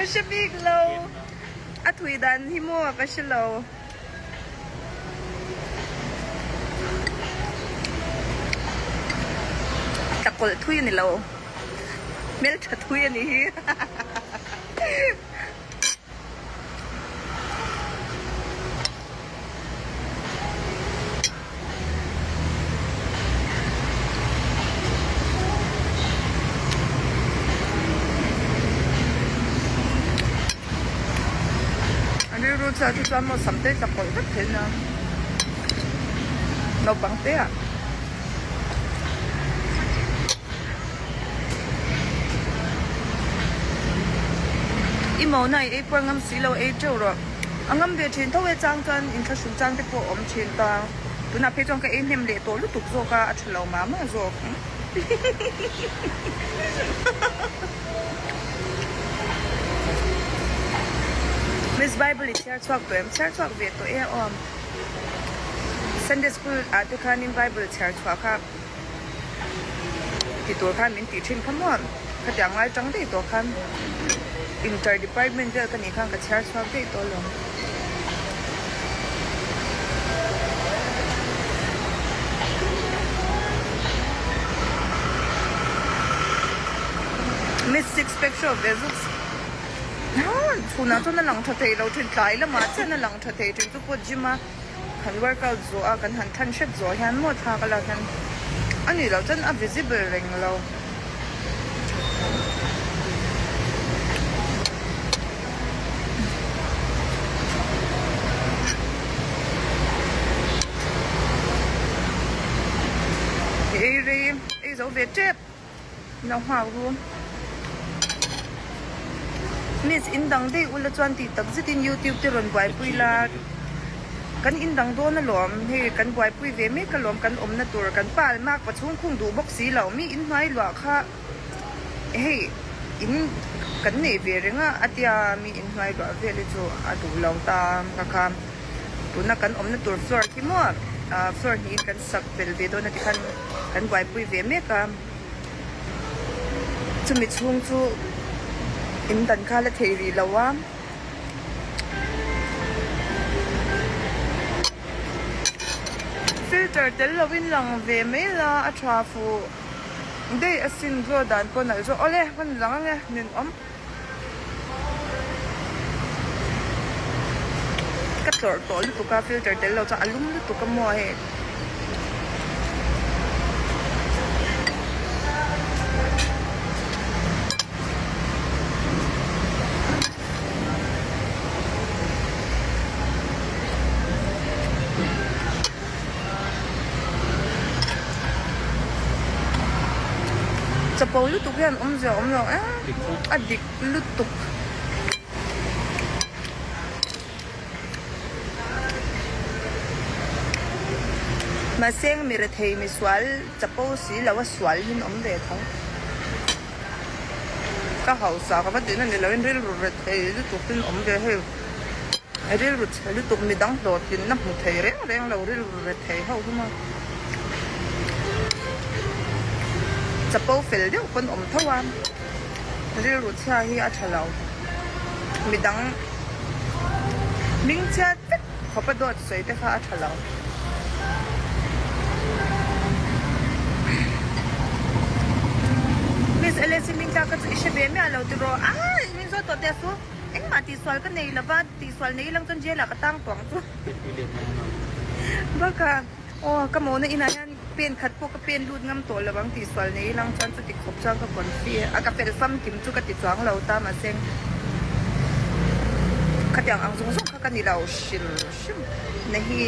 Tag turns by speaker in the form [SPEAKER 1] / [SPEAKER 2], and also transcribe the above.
[SPEAKER 1] Ka hre bik lo. A thui dan hi maw ka hre lo. Tlakawlh thui a ni lo. Hmeltha thui a ni hi. A rilru chhiat hi chuan maw sam te tla pawlh vek thei nia naupang te ah. I mo na i ei puar ngam si lo ei teuh rawh. A ngam ve thin tho e chang chuan inthlahrun chang te pawh a awm thin ta. Tunah phei chuan ka ei hnem leh tawh lutuk zawk a, a tha lo mah mah zawk. Miss Bible i chhiar chhuak tawh em? Chhiar chhuak ve tawh e aw. Sunday school ah te khanin Bible chhiar chhuah kha ti tur khan min tih thin kha maw? Khatiang ngai tang daih tawh khan inter department vel ka nih khan ka chhiar chhuak daih tawh alawm. Miss six pack show ve zuk chhunah chuan a lang tha thei lo thin tlai lamah chian a lang tha thei thin chu pawh gym a han workout zawh a kan han than hrep zawh hian maw thla ka lak hian a nih loh chuan a visible reng lo. Ei rei ei zo ve tep lo nghak ru. Miss in dang daih ula chuan tih tak zetin youtube te rawn buaipui la kan in dang dawn alawm hei kan buaipui ve mek alawm kan awmna tur kan pa almak pa chhungkhung duh bawk si lo mi inhnuai luah kha hei in kan nei ve reng a a tia mi inhnuai luah vel hi chu a duh lo ta ka kha tuna kan awmna tur floor khi maw ah floor hnihin kan sak belh ve dawn a tikhan kan buaipui ve mek a. Chumi chhung chu in dan kha la thei rih lo a. Filter tel lovin lang ve mai la a tha fuh daih asin draw dan pawh nalh zawk awle ka ni lang ange ninawm. Ka tlawrh tawh lutuk a filter tel lo chuan a lum lutuk a maw hei. Chapo lutuk hian awmzia a awm lo em a dik lutuk. Mahse mi rethei mi sual chapo si lo a sual hin awm ve tho. Ka hausa ka va tihna ni loin rilru rethei lutuk hin awm ve hei. Rilru chhe lutuk midang hlawhtlinna hmu thei reng reng lo rilru rethei ho hi maw. Chapo fel deuh pawn awm tho a, rilru chhia hi a tha lo. Midang hming chhiat vek khawpa dawt sawi te kha a tha lo. Miss Alice i hming tlak kha chu i hre ve miah lo tiraw? Aii min zawt tawh teh a su. Engmah tihsual ka nei lova, tihsual nei lang chuan jail ah ka tang tawh ang chu. Bakah aw ka mawhna inah hian pen khat pawh ka pen lut ngam tawh lo ang tihsual nei lang chuan chuti khawp chuan ka confi a, ka fel famkim chu ka ti chuang lo ta mahse khatiang ang zawng zawng kha ka ni lo hrim hrim na hi.